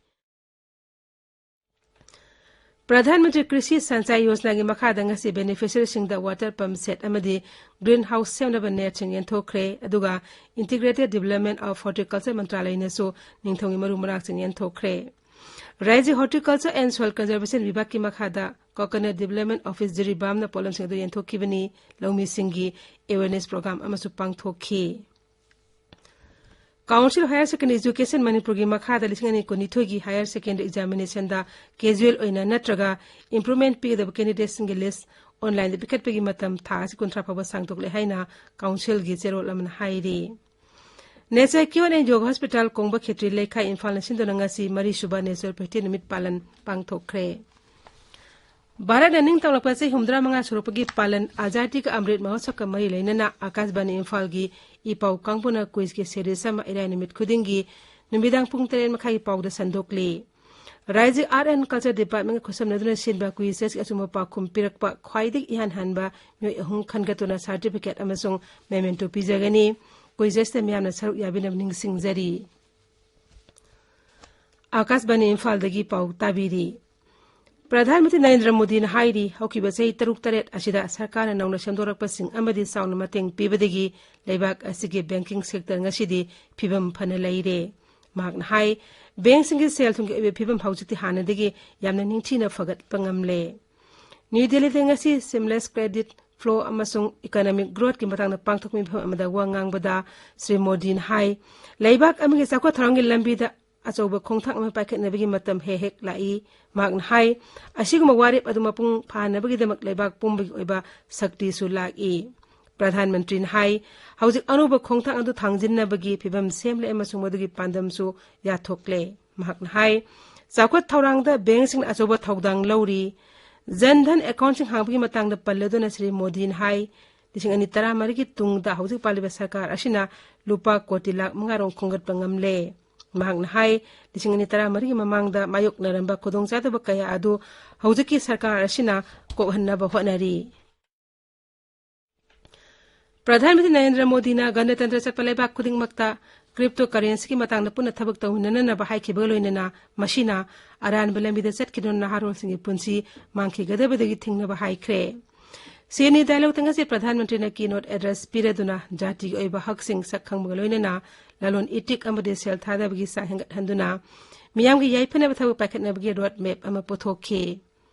ꯄ꯭ꯔꯙꯥꯟ ꯃꯟꯇ꯭ꯔꯤ ꯀ꯭ꯔꯤꯁꯤ ꯁꯟꯆꯥꯏ ꯌꯣꯖꯅꯥꯒꯤ ꯃꯈꯥꯗ ꯉꯁꯤ beneficiaryꯁꯤꯡꯗ water pump set ꯑꯃꯗꯤ green house ꯁꯦꯝꯅꯕ netꯁꯤꯡ ꯌꯦꯟꯊꯣꯛꯈ꯭ꯔꯦ꯫ ꯑꯗꯨꯒ Integrated Development of Horticulture ꯃꯟꯇ꯭ꯔꯥꯂꯌꯅꯁꯨ ꯅꯤꯡꯊꯧꯒꯤ ꯃꯔꯨ ꯃꯔꯥꯡꯁꯤꯡ ꯌꯦꯟꯊꯣꯛꯈ꯭ꯔꯦ꯫ ꯔꯥꯏꯖ꯭ꯌ Horticulture and Soil Conservation ꯕꯤꯚꯥꯒꯀꯤ ꯃꯈꯥꯗ Coconut Development Office ꯖꯤꯔꯤꯕꯥꯝꯅ ꯄꯣꯠꯂꯝꯁꯤꯡ ꯑꯗꯨ ꯌꯦꯟꯊꯣꯛꯈꯤꯕꯅꯤ꯫ ꯂꯧꯃꯤꯁꯤꯡꯒꯤ awareness program ꯑꯃꯁꯨ ꯄꯥꯡꯊꯣꯛꯈꯤ꯫ Council of Higher Secondary Education ꯃꯅꯤꯄꯨꯔꯒꯤ ꯃꯈꯥꯗ ꯂꯤꯁꯤꯡ ꯑꯅꯤ ꯀꯨꯟꯅꯤꯊꯣꯏꯒꯤ higher secondary examinationꯗ casual ꯑꯣꯏꯅ ꯅꯠꯇ꯭ꯔꯒ improvement ꯄꯤꯒꯗꯕ candidateꯁꯤꯡꯒꯤ list ꯑꯣꯟꯂꯥꯏꯟꯗ ꯄꯤꯈꯠꯄꯒꯤ ꯃꯇꯝ ꯊꯥ ꯑꯁꯤ ꯀꯨꯟꯊ꯭ꯔꯥ ꯐꯥꯎꯕ ꯁꯥꯡꯗꯣꯛꯂꯦ ꯍꯥꯏꯅ ꯀꯥꯎꯟꯁꯤꯜꯒꯤ ꯆꯦꯔꯣꯜ ꯑꯃꯅ ꯍꯥꯏꯔꯤ꯫ Nature cure and yoga hospital ꯀꯣꯡꯕ ꯈꯦꯇ꯭ꯔꯤ ꯂꯩꯈꯥꯏ ꯏꯝꯐꯥꯜꯅ ꯁꯤꯟꯗꯨꯅ ꯉꯁꯤ ꯃꯔꯤꯁꯨꯕ ꯅꯦꯆꯔ ꯄꯦꯇꯤ ꯅꯨꯃꯤꯠ ꯄꯥꯂꯟ ꯄꯥꯡꯊꯣꯛꯈ꯭ꯔꯦ꯫ ꯚꯥꯔꯠꯅ ꯅꯤꯡꯇꯝꯂꯛꯄ ꯆꯍꯤ ꯍꯨꯝꯗ꯭ꯔꯥ ꯃꯉꯥ ꯁꯨꯔꯛꯄꯒꯤ ꯄꯥꯂꯟ ꯑꯖꯥꯗꯤ ꯀ ꯑꯃ꯭ꯔꯤꯠ ꯃꯍꯣꯠꯁꯕꯀ ꯃꯔꯤ ꯂꯩꯅꯅ ꯑꯀꯥꯁꯕꯥꯅꯤ ꯏꯝꯐꯥꯜꯒꯤ ꯏ ꯄꯥꯎ ꯀꯥꯡꯕꯨꯅ ꯀ꯭ꯋꯤꯖꯀꯤ ꯁꯦꯔꯤꯁ ꯑꯃ ꯏꯔꯥꯏ ꯅꯨꯃꯤꯠ ꯈꯨꯗꯤꯡꯒꯤ ꯅꯨꯃꯤꯗꯥꯡ ꯄꯨꯡ ꯇꯔꯦꯠ ꯃꯈꯥꯏꯒꯤ ꯄꯥꯎꯗ ꯁꯟꯗꯣꯛꯂꯤ꯫ ꯔꯥꯏꯖꯤꯛ ꯑꯥꯔꯠ ꯑꯦꯟ ꯀꯜꯆꯔ ꯗꯤꯄꯥꯔꯠꯃꯦꯟꯒ ꯈꯨꯠꯁꯝꯅꯗꯨꯅ ꯁꯤꯟꯕ ꯀ꯭ꯋꯤꯖ ꯇꯦꯁꯀꯤ ꯑꯆꯨꯝꯕ ꯄꯥꯎꯈꯨꯝ ꯄꯤꯔꯛꯄ ꯈ꯭ꯋꯥꯏꯗꯒꯤ ꯏꯍꯥꯟ ꯍꯥꯟꯕ ꯃꯤꯑꯣꯏ ꯑꯍꯨꯝ ꯈꯟꯒꯠꯇꯨꯅ ꯁꯥꯔꯇꯤꯐꯤꯀꯦꯠ ꯑꯃꯁꯨꯡ ꯃꯦꯃꯦꯟꯇꯣ ꯄꯤꯖꯒꯅꯤ꯫ ꯀ꯭ꯋꯤꯖ ꯇꯦꯁꯇ ꯃꯤꯌꯥꯝꯅ ꯁꯔꯨꯛ ꯌꯥꯕꯤꯅꯕ ꯅꯤꯡꯁꯤꯡꯖꯔꯤ꯫ ꯑꯀꯥꯁꯕꯥꯅꯤ ꯏꯝꯐꯥꯜꯗꯒꯤ ꯄꯥꯎ ꯇꯥꯕꯤꯔꯤ꯫ ꯄ꯭ꯔꯙꯥꯟ ꯃꯟꯇ꯭ꯔꯤ ꯅꯔꯦꯟꯗ꯭ꯔ ꯃꯣꯗꯤꯅ ꯍꯥꯏꯔꯤ, ꯍꯧꯈꯤꯕ ꯆꯍꯤ ꯇꯔꯨꯛ ꯇꯔꯦꯠ ꯑꯁꯤꯗ ꯁꯔꯀꯥꯔꯅ ꯅꯧꯅ ꯁꯦꯝꯗꯣꯔꯛꯄꯁꯤꯡ ꯑꯃꯗꯤ ꯆꯥꯎꯅ ꯃꯇꯦꯡ ꯄꯤꯕꯗꯒꯤ ꯂꯩꯕꯥꯛ ꯑꯁꯤꯒꯤ ꯕꯦꯡꯀꯤꯡ ꯁꯦꯛꯇꯔ ꯉꯁꯤꯗꯤ ꯐꯤꯕꯝ ꯐꯅ ꯂꯩꯔꯦ꯫ ꯃꯍꯥꯛꯅ ꯍꯥꯏ, ꯕꯦꯡꯁꯤꯡꯒꯤ ꯁꯦꯜ ꯊꯨꯝꯒꯤ ꯑꯣꯏꯕ ꯐꯤꯕꯝ ꯍꯧꯖꯤꯛꯇꯤ ꯍꯥꯟꯅꯗꯒꯤ ꯌꯥꯝꯅ ꯅꯤꯡꯊꯤꯅ ꯐꯒꯠꯄ ꯉꯝꯂꯦ꯫ ꯅ꯭ꯌꯨ ꯗꯦꯜꯂꯤꯗ ꯉꯁꯤ ꯁꯤꯝꯂꯦꯁ ꯀ꯭ꯔꯦꯗꯤꯠ ꯐ꯭ꯂꯣ ꯑꯃꯁꯨꯡ ꯏꯀꯣꯅꯣꯃꯤꯛ ꯒ꯭ꯔꯣꯊꯀꯤ ꯃꯇꯥꯡꯗ ꯄꯥꯡꯊꯣꯛꯄ ꯃꯤꯐꯝ ꯑꯃꯗ ꯋꯥ ꯉꯥꯡꯕꯗ ꯁ꯭ꯔꯤ ꯃꯣꯗꯤꯅ ꯍꯥꯏ, ꯂꯩꯕꯥꯛ ꯑꯃꯒꯤ ꯆꯥꯎꯈꯠ ꯊꯧꯔꯥꯡꯒꯤ ꯂꯝꯕꯤꯗ ꯑꯆꯧꯕ ꯈꯣꯡꯊꯥꯡ ꯑꯃ ꯄꯥꯏꯈꯠꯅꯕꯒꯤ ꯃꯇꯝ ꯍꯦꯛ ꯍꯦꯛ ꯂꯥꯛꯏ꯫ ꯃꯍꯥꯛꯅ ꯍꯥꯏ, ꯑꯁꯤꯒꯨꯝꯕ ꯋꯥꯔꯦꯞ ꯑꯗꯨ ꯃꯄꯨꯡ ꯐꯥꯍꯟꯅꯕꯒꯤꯗꯃꯛ ꯂꯩꯕꯥꯛ ꯄꯨꯝꯕꯒꯤ ꯑꯣꯏꯕ ꯁꯛꯇꯤꯁꯨ ꯂꯥꯛꯏ꯫ ꯄ꯭ꯔꯙꯥꯟ ꯃꯟꯇ꯭ꯔꯤꯅ ꯍꯥꯏ, ꯍꯧꯖꯤꯛ ꯑꯅꯧꯕ ꯈꯣꯡꯊꯥꯡ ꯑꯗꯨ ꯊꯥꯡꯖꯤꯟꯅꯕꯒꯤ ꯐꯤꯚꯝ ꯁꯦꯝꯂꯦ ꯑꯃꯁꯨꯡ ꯃꯗꯨꯒꯤ ꯄꯥꯟꯗꯝꯁꯨ ꯌꯥꯊꯣꯛꯂꯦ꯫ ꯃꯍꯥꯛꯅ ꯍꯥꯏ, ꯆꯥꯎꯈꯠ ꯊꯧꯔꯥꯡꯗ ꯕꯦꯡꯁꯤꯡꯅ ꯑꯆꯧꯕ ꯊꯧꯗꯥꯡ ꯂꯧꯔꯤ꯫ ꯖꯟ ꯙꯟ ꯑꯦꯀꯥꯎꯟꯠꯁꯤꯡ ꯍꯥꯡꯕꯒꯤ ꯃꯇꯥꯡꯗ ꯄꯜꯂꯗꯨꯅ ꯁ꯭ꯔꯤ ꯃꯣꯗꯤꯅ ꯍꯥꯏ, ꯂꯤꯁꯤꯡ ꯑꯅꯤ ꯇꯔꯥꯃꯔꯤꯒꯤ ꯇꯨꯡꯗ ꯍꯧꯖꯤꯛ ꯄꯥꯜꯂꯤꯕ ꯁꯔꯀꯥꯔ ꯑꯁꯤꯅ ꯂꯨꯄꯥ ꯀꯣꯇꯤ ꯂꯥꯈ ꯃꯉꯥ ꯔꯣꯝ ꯈꯣꯝꯒꯠꯄ ꯉꯝꯂꯦ꯫ ꯃꯍꯥꯛꯅ ꯍꯥꯏ, ꯂꯤꯁꯤꯡ ꯑꯅꯤ ꯇꯔꯥꯃꯔꯤꯒꯤ ꯃꯃꯥꯡꯗ ꯃꯥꯌꯣꯛꯅꯔꯝꯕ ꯈꯨꯗꯣꯡꯆꯥꯗꯕ ꯀꯌꯥ ꯑꯗꯨ ꯍꯧꯖꯤꯛꯀꯤ ꯁꯔꯀꯥꯔ ꯑꯁꯤꯅ ꯀꯣꯛꯍꯟꯅꯕ ꯍꯣꯠꯅꯔꯤ꯫ ꯄ꯭ꯔꯙꯥꯟ ꯃꯟꯇ꯭ꯔꯤ ꯅꯔꯦꯟꯗ꯭ꯔ ꯃꯣꯗꯤꯅ ꯒꯅꯇꯟꯇ꯭ꯔ ꯆꯠꯄ ꯂꯩꯕꯥꯛ ꯈꯨꯗꯤꯡꯃꯛꯇ ꯀ꯭ꯔꯤꯞꯇꯣ ꯀꯔꯦꯟꯁꯤꯒꯤ ꯃꯇꯥꯡꯗ ꯄꯨꯟꯅ ꯊꯕꯛ ꯇꯧꯃꯤꯟꯅꯅꯕ ꯍꯥꯏꯈꯤꯕꯒ ꯂꯣꯏꯅꯅ ꯃꯁꯤꯅ ꯑꯔꯥꯟꯕ ꯂꯝꯕꯤꯗ ꯆꯠꯈꯤꯗꯨꯅ ꯅꯍꯥꯔꯣꯜꯁꯤꯡꯒꯤ ꯄꯨꯟꯁꯤ ꯃꯥꯡꯈꯤꯒꯗꯕꯗꯒꯤ ꯊꯤꯡꯅꯕ ꯍꯥꯏꯈ꯭ꯔꯦ꯫ ꯁꯤꯅꯤ ꯗꯥꯏꯂꯣꯛꯇ ꯉꯁꯤ ꯄ꯭ꯔꯙꯥꯟ ꯃꯟꯇ꯭ꯔꯤꯅ ꯀꯤꯅꯣꯠ ꯑꯦꯗ꯭ꯔꯦꯁ ꯄꯤꯔꯗꯨꯅ ꯖꯥꯇꯤꯒꯤ ꯑꯣꯏꯕ ꯍꯛꯁꯤꯡ ꯁꯛ ꯈꯪꯕꯒ ꯂꯣꯏꯅꯅ ꯂꯂꯣꯟ ꯏꯇꯤꯛ ꯑꯃꯗꯤ ꯁꯦꯜ ꯊꯥꯗꯕꯒꯤ ꯆꯥꯡ ꯍꯦꯟꯒꯠꯍꯟꯗꯨꯅ ꯃꯤꯌꯥꯝꯒꯤ ꯌꯥꯏꯐꯅꯕ ꯊꯕꯛ ꯄꯥꯏꯈꯠꯅꯕꯒꯤ ꯔꯣꯗ ꯃꯦꯞ ꯑꯃ ꯄꯨꯊꯣꯛꯈꯤ꯫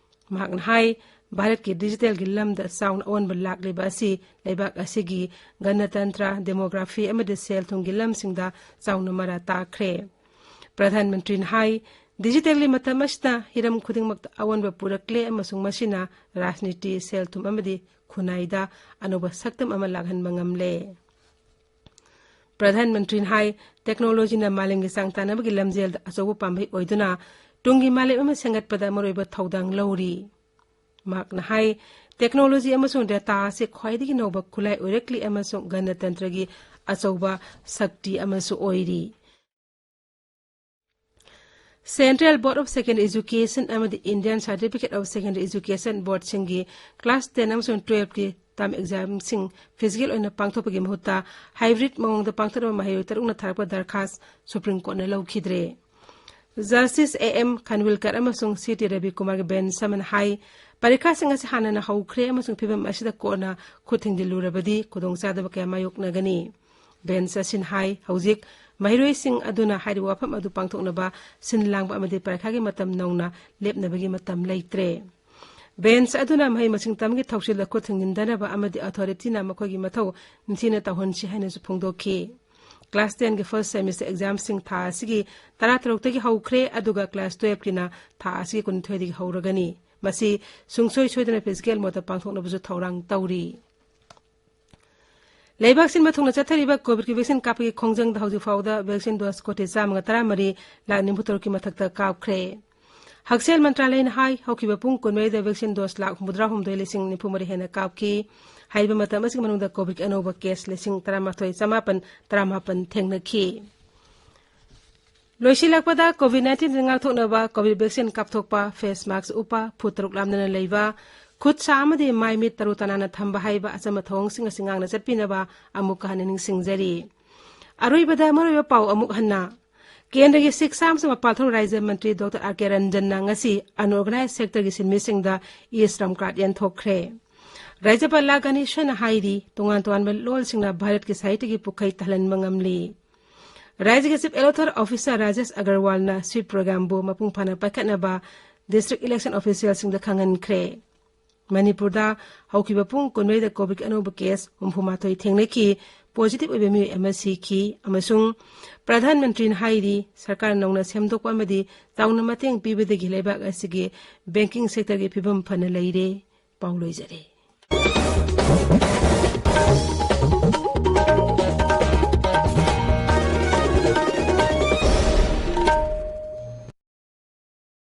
ꯃꯍꯥꯛꯅ ꯍꯥꯏ, ꯚꯥꯔꯠꯀꯤ ꯗꯤꯖꯤꯇꯦꯜꯒꯤ ꯂꯝꯗ ꯆꯥꯎꯅ ꯑꯑꯣꯟꯕ ꯂꯥꯛꯂꯤꯕ ꯑꯁꯤ ꯂꯩꯕꯥꯛ ꯑꯁꯤꯒꯤ ꯒꯅꯇꯟꯇ꯭ꯔ, ꯗꯦꯃꯣꯒ꯭ꯔꯥꯐꯤ ꯑꯃꯗꯤ ꯁꯦꯜ ꯊꯨꯝꯒꯤ ꯂꯝꯁꯤꯡꯗ ꯆꯥꯎꯅ ꯃꯔꯥ ꯇꯥꯈ꯭ꯔꯦ꯫ ꯄ꯭ꯔꯙꯥꯟ ꯃꯟꯇ꯭ꯔꯤꯅ ꯍꯥꯏ, ꯗꯤꯖꯤꯇꯦꯜꯒꯤ ꯃꯇꯝ ꯑꯁꯤꯗ ꯍꯤꯔꯝ ꯈꯨꯗꯤꯡꯃꯛꯇ ꯑꯑꯣꯟꯕ ꯄꯨꯔꯛꯂꯦ ꯑꯃꯁꯨꯡ ꯃꯁꯤꯅ ꯔꯥꯖꯅꯤꯇꯤ, ꯁꯦꯜ-ꯊꯨꯝ ꯑꯃꯗꯤ ꯈꯨꯟꯅꯥꯏꯗ ꯑꯅꯧꯕ ꯁꯛꯇꯝ ꯑꯃ ꯂꯥꯛꯍꯟꯕ ꯉꯝꯂꯦ꯫ ꯄ꯭ꯔꯙꯥꯟ ꯃꯟꯇ꯭ꯔꯤꯅ ꯍꯥꯏ, ꯇꯦꯛꯅꯣꯂꯣꯖꯤꯅ ꯃꯥꯂꯦꯝꯒꯤ ꯆꯥꯡ ꯇꯥꯟꯅꯕꯒꯤ ꯂꯝꯖꯦꯜꯗ ꯑꯆꯧꯕ ꯄꯥꯝꯕꯩ ꯑꯣꯏꯗꯨꯅ ꯇꯨꯡꯒꯤ ꯃꯥꯂꯦꯝ ꯑꯃ ꯁꯦꯝꯒꯠꯄꯗ ꯃꯔꯨꯑꯣꯏꯕ ꯊꯧꯗꯥꯡ ꯂꯧꯔꯤ꯫ ꯃꯍꯥꯛꯅ ꯍꯥꯏ, ꯇꯦꯛꯅꯣꯂꯣꯖꯤ ꯑꯃꯁꯨꯡ ꯗꯦꯇꯥ ꯑꯁꯤ ꯈ꯭ꯋꯥꯏꯗꯒꯤ ꯅꯧꯕ ꯈꯨꯠꯂꯥꯏ ꯑꯣꯏꯔꯛꯂꯤ ꯑꯃꯁꯨꯡ ꯒꯅꯇꯟꯇ꯭ꯔꯒꯤ ꯑꯆꯧꯕ ꯁꯛꯇꯤ ꯑꯃꯁꯨ ꯑꯣꯏꯔꯤ꯫ Central Board of Secondary Education ꯑꯃꯗꯤ Indian Certificate of Secondary Education Boardꯁꯤꯡꯒꯤ class ten ꯑꯃꯁꯨꯡ twelveꯀꯤ term examꯁꯤꯡ physical ꯑꯣꯏꯅ ꯄꯥꯡꯊꯣꯛꯄꯒꯤ ꯃꯍꯨꯠꯇ hybrid ꯃꯑꯣꯡꯗ ꯄꯥꯡꯊꯣꯛꯅꯕ ꯃꯍꯩꯔꯣꯏ ꯇꯔꯨꯛꯅ ꯊꯥꯔꯛꯄ ꯗꯔꯈꯥꯁ Supreme Courtꯅ ꯂꯧꯈꯤꯗ꯭ꯔꯦ꯫ Justice A M Khanwilkar ꯑꯃꯁꯨꯡ C T Ravi Kumarꯒꯤ bench ꯑꯃꯅ ꯍꯥꯏ, ꯄꯔꯤꯈꯥꯁꯤꯡ ꯑꯁꯤ ꯍꯥꯟꯅꯅ ꯍꯧꯈ꯭ꯔꯦ ꯑꯃꯁꯨꯡ ꯐꯤꯚꯝ ꯑꯁꯤꯗ ꯀꯣꯔꯠꯅ ꯈꯨꯠ ꯊꯤꯡꯖꯤꯜꯂꯨꯔꯕꯗꯤ ꯈꯨꯗꯣꯡꯆꯥꯗꯕ ꯀꯌꯥ ꯃꯥꯌꯣꯛꯅꯒꯅꯤ꯫ Bench ꯑꯁꯤꯅ ꯍꯥꯏ, ꯍꯧꯖꯤꯛ ꯃꯍꯩꯔꯣꯏꯁꯤꯡ ꯑꯗꯨꯅ ꯍꯥꯏꯔꯤꯕ ꯋꯥꯐꯝ ꯑꯗꯨ ꯄꯥꯡꯊꯣꯛꯅꯕ ꯁꯤꯟ ꯂꯥꯡꯕ ꯑꯃꯗꯤ ꯄꯔꯤꯈꯥꯒꯤ ꯃꯇꯝ ꯅꯧꯅ ꯂꯦꯞꯅꯕꯒꯤ ꯃꯇꯝ ꯂꯩꯇ꯭ꯔꯦ꯫ Bench ꯑꯗꯨꯅ ꯃꯍꯩ ꯃꯁꯤꯡ ꯇꯝꯕꯒꯤ ꯊꯧꯁꯤꯜꯗ ꯈꯨꯠ ꯊꯤꯡꯖꯤꯟꯗꯅꯕ ꯑꯃꯗꯤ authorityꯅ ꯃꯈꯣꯏꯒꯤ ꯃꯊꯧ ꯅꯤꯡꯊꯤꯅ ꯇꯧꯍꯟꯁꯤ ꯍꯥꯏꯅꯁꯨ ꯐꯣꯡꯗꯣꯛꯈꯤ꯫ Class tenꯒꯤ first semester examꯁꯤꯡ ꯊꯥ ꯑꯁꯤꯒꯤ ꯇꯔꯥꯇꯔꯨꯛꯇꯒꯤ ꯍꯧꯈ꯭ꯔꯦ, ꯑꯗꯨꯒ class twelveꯀꯤꯅ ꯊꯥ ꯑꯁꯤꯒꯤ ꯀꯨꯟꯅꯤꯊꯣꯏꯗꯒꯤ ꯍꯧꯔꯒꯅꯤ꯫ ꯃꯁꯤ ꯁꯨꯡꯁꯣꯏ ꯁꯣꯏꯗꯅ physical modeꯇ ꯄꯥꯡꯊꯣꯛꯅꯕꯁꯨ ꯊꯧꯔꯥꯡ ꯇꯧꯔꯤ꯫ ꯂꯩꯕꯥꯛ ꯁꯤꯟꯕ ꯊꯨꯡꯅ ꯆꯠꯊꯔꯤꯕ ꯀꯣꯚꯤꯗꯀꯤ vaccine ꯀꯥꯞꯄꯒꯤ ꯈꯣꯡꯖꯪꯗ ꯍꯧꯖꯤꯛ ꯐꯥꯎꯕꯗ vaccine dose ꯀꯣꯇꯤ ꯆꯥꯝꯃꯒ ꯇꯔꯥꯃꯔꯤ ꯂꯥꯈ ꯅꯤꯐꯨ ꯇꯔꯨꯛꯀꯤ ꯃꯊꯛꯇ ꯀꯥꯞꯈ꯭ꯔꯦ꯫ ꯍꯛꯁꯦꯜ ꯃꯟꯇ꯭ꯔꯥꯂꯌꯅ ꯍꯥꯏ, ꯍꯧꯈꯤꯕ ꯄꯨꯡ ꯀꯨꯟꯃꯔꯤꯗ vaccine dose ꯂꯥꯈ ꯍꯨꯝꯐꯨꯇꯔꯥ ꯍꯨꯝꯗꯣꯏ ꯂꯤꯁꯤꯡ ꯅꯤꯐꯨ ꯃꯔꯤ ꯍꯦꯟꯅ ꯀꯥꯞꯈꯤ꯫ ꯍꯥꯏꯔꯤꯕ ꯃꯇꯝ ꯑꯁꯤꯒꯤ ꯃꯅꯨꯡꯗ ꯀꯣꯚꯤꯗꯀꯤ ꯑꯅꯧꯕ case ꯂꯤꯁꯤꯡ ꯇꯔꯥꯃꯥꯊꯣꯏ ꯆꯃꯥꯄꯟ ꯇꯔꯥꯃꯥꯄꯟ ꯊꯦꯡꯅꯈꯤ꯫ ꯂꯣꯏꯁꯤꯜꯂꯛꯄꯗ, ꯀꯣꯚꯤꯗ ꯅꯥꯏꯟꯇꯤꯟꯗꯒꯤ ꯉꯥꯛꯊꯣꯛꯅꯕ ꯀꯣꯚꯤꯗ vaccine ꯀꯥꯞꯊꯣꯛꯄ, face mask ꯎꯞꯄ, ꯐꯨꯠ ꯇꯔꯨꯛ ꯂꯥꯞꯅꯅ ꯂꯩꯕ, ꯈꯨꯠ ꯁꯥ ꯑꯃꯗꯤ ꯃꯥꯏ ꯃꯤꯠ ꯇꯔꯨ ꯇꯅꯥꯟꯅ ꯊꯝꯕ ꯍꯥꯏꯕ ꯑꯆꯝꯕ ꯊꯧꯑꯣꯡꯁꯤꯡ ꯑꯁꯤ ꯉꯥꯛꯅ ꯆꯠꯄꯤꯅꯕ ꯑꯃꯨꯛꯀ ꯍꯟꯅ ꯅꯤꯡꯁꯤꯡꯖꯔꯤ꯫ ꯑꯔꯣꯏꯕꯗ ꯃꯔꯨꯑꯣꯏꯕ ꯄꯥꯎ ꯑꯃꯨꯛ ꯍꯟꯅ꯫ ꯀꯦꯟꯗ꯭ꯔꯒꯤ ꯁꯤꯛꯁꯥ ꯑꯃꯁꯨꯡ ꯃꯄꯥꯜ ꯊꯧꯔꯝ ꯔꯥꯖ꯭ꯌ ꯃꯟꯇ꯭ꯔꯤ ꯗꯣꯛꯇꯔ ꯑꯥꯔ ꯀꯦ ꯔꯟꯖꯟꯅ ꯉꯁꯤ unorganized sectorꯒꯤ ꯁꯤꯟꯃꯤꯁꯤꯡꯗ E-Shram card ꯌꯦꯟꯊꯣꯛꯈ꯭ꯔꯦ꯫ ꯔꯥꯖ꯭ꯌꯄꯥꯜ ꯂꯥ ꯒꯅꯦꯁꯟꯅ ꯍꯥꯏꯔꯤ, ꯇꯣꯉꯥꯟ ꯇꯣꯉꯥꯟꯕ ꯂꯣꯜꯁꯤꯡꯅ ꯚꯥꯔꯠꯀꯤ ꯁꯥꯍꯤꯇ꯭ꯌꯒꯤ ꯄꯨꯈꯩ ꯊꯜꯍꯟꯕ ꯉꯝꯂꯤ꯫ ꯔꯥꯖ꯭ꯌꯒꯤ Chief Electoral Officer Rajesh ꯑꯒꯔꯋꯥꯜꯅ sweep programꯕꯨ ꯃꯄꯨꯡ ꯐꯥꯅ ꯄꯥꯏꯈꯠꯅꯕ district election officialꯁꯤꯡꯗ ꯈꯪꯍꯟꯈ꯭ꯔꯦ꯫ ꯃꯅꯤꯄꯨꯔꯗ ꯍꯧꯈꯤꯕ ꯄꯨꯡ ꯀꯨꯟꯃꯔꯤꯗ ꯀꯣꯚꯤꯗꯀꯤ ꯑꯅꯧꯕ case ꯍꯨꯝꯐꯨ ꯃꯥꯊꯣꯏ ꯊꯦꯡꯅꯈꯤ꯫ ꯄꯣꯖꯤꯇꯤꯚ ꯑꯣꯏꯕ ꯃꯤꯑꯣꯏ ꯑꯃ ꯁꯤꯈꯤ ꯑꯃꯁꯨꯡ ꯄ꯭ꯔꯙꯥꯟ ꯃꯟꯇ꯭ꯔꯤꯅ ꯍꯥꯏꯔꯤ, ꯁꯔꯀꯥꯔ ꯅꯧꯅ ꯁꯦꯝꯗꯣꯛꯄ ꯑꯃꯗꯤ ꯆꯥꯎꯅ ꯃꯇꯦꯡ ꯄꯤꯕꯗꯒꯤ ꯂꯩꯕꯥꯛ ꯑꯁꯤꯒꯤ ꯕꯦꯡꯀꯤꯡ ꯁꯦꯛꯇꯔꯒꯤ ꯐꯤꯕꯝ ꯐꯅ ꯂꯩꯔꯦ꯫ ꯄꯥꯎ ꯂꯣꯏꯖꯔꯦ꯫